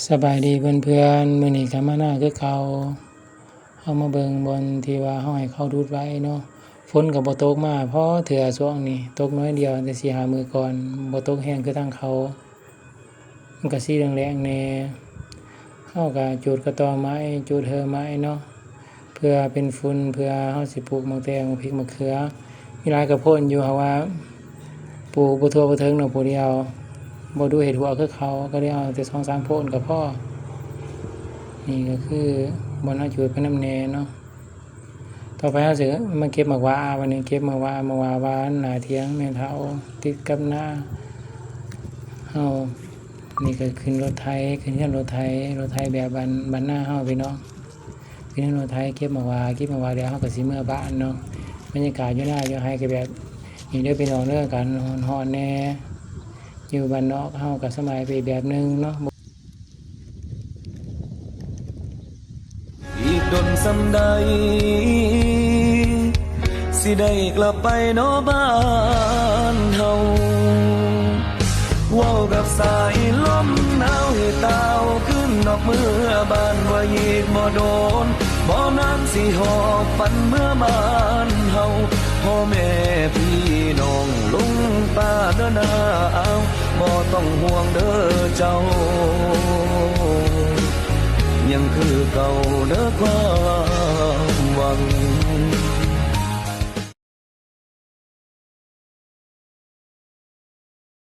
ສະບາຍດີເພື່ອນໆ ມື້ນີ້ກໍມານາຄືເກົ່າ. ເຮົາມາເບິ່ງບ່ອນທີ່ວ່າເຮົາໃຫ້ເຂົາດູດໄວ້ເນາະ. ຝົນກໍບໍ່ຕົກມາພໍເທື່ອຊ່ວງນີ້, ຕົກໜ້ອຍດຽວແຕ່ສີ່ຫ້າມື້ກ່ອນ, ບໍ່ຕົກແຮງຄືທາງເຂົາ. ມັນກໍສີແດງໆແດ່. ເຮົາກໍຈູດກະຕໍໄມ້, ຈູດເຫີໄມ້ເນາະ. ເພື່ອເປັນຝຸ່ນ ເພື່ອເຮົາຊິປູກໝາກແຕງ ໝາກພິກ ໝາກເຂືອ. ມີຫຼາຍກະໂພນຢູ່ ເຮົາວ່າປູກບໍ່ທົ່ວບໍ່ເຖິງເນາະ ຜູ້ດຽວ ບໍ່ດູເຮັດຫົວຄືເຂົາ ກໍເລີຍເອົາແຕ່ສອງສາມໂພນກໍພໍ. ນີ້ກໍຄືບ່ອນເຮົາຈູດໄປນຳແດ່ເນາະ. ຕໍ່ໄປເຮົາຊິມາເກັບໝາກຫວ້າ. ບັດນີ້ເກັບໝາກຫວ້າ, ໝາກຫວ້າຫວານໜ້າຖຽງແມ່ເຖົ້າ ຕິດກັບນາເຮົາ. ນີ້ກໍຂຶ້ນລົດໄຖ, ຂຶ້ນເຮືອນລົດໄຖ, ລົດໄຖແບບບ້ານ, ບ້ານນາເຮົາ ພີ່ນ້ອງ. ຂຶ້ນລົດໄຖເກັບໝາກຫວ້າ, ເກັບໝາກຫວ້າແລ້ວເຮົາກໍຊິເມືອບ້ານເນາະ. ບັນຍາກາດຢູ່ນາຢູ່ໄຮ່ກໍແບບນີ້ເດີພີ່ນ້ອງເດີ, ອາກາດຮ້ອນໆແດ່. ຢູ່ບ້ານນອກເຮົາກໍສະບາຍໄປອີກແບບໜຶ່ງເນາະ. ອີກດົນສ່ຳໃດ ຊິໄດ້ກັບໄປເນາະບ້ານເຮົາ. ເວົ້າກັບສາຍລົມໜາວໃຫ້ຕ່າວຄືນນອກເມືອບ້ານ ວ່າອີກບໍ່ດົນບໍ່ນານຊິຮອດຝັນເມືອບ້ານເຮົາ. ພໍ່ແມ່ພີ່ນ້ອງລຸງປ້າເດີນາອາວ ບໍ່ຕ້ອງຫ່ວງເດີເຈົ້າ ຍັງຄືເກົ່າເດີຄວາມຫວັງ.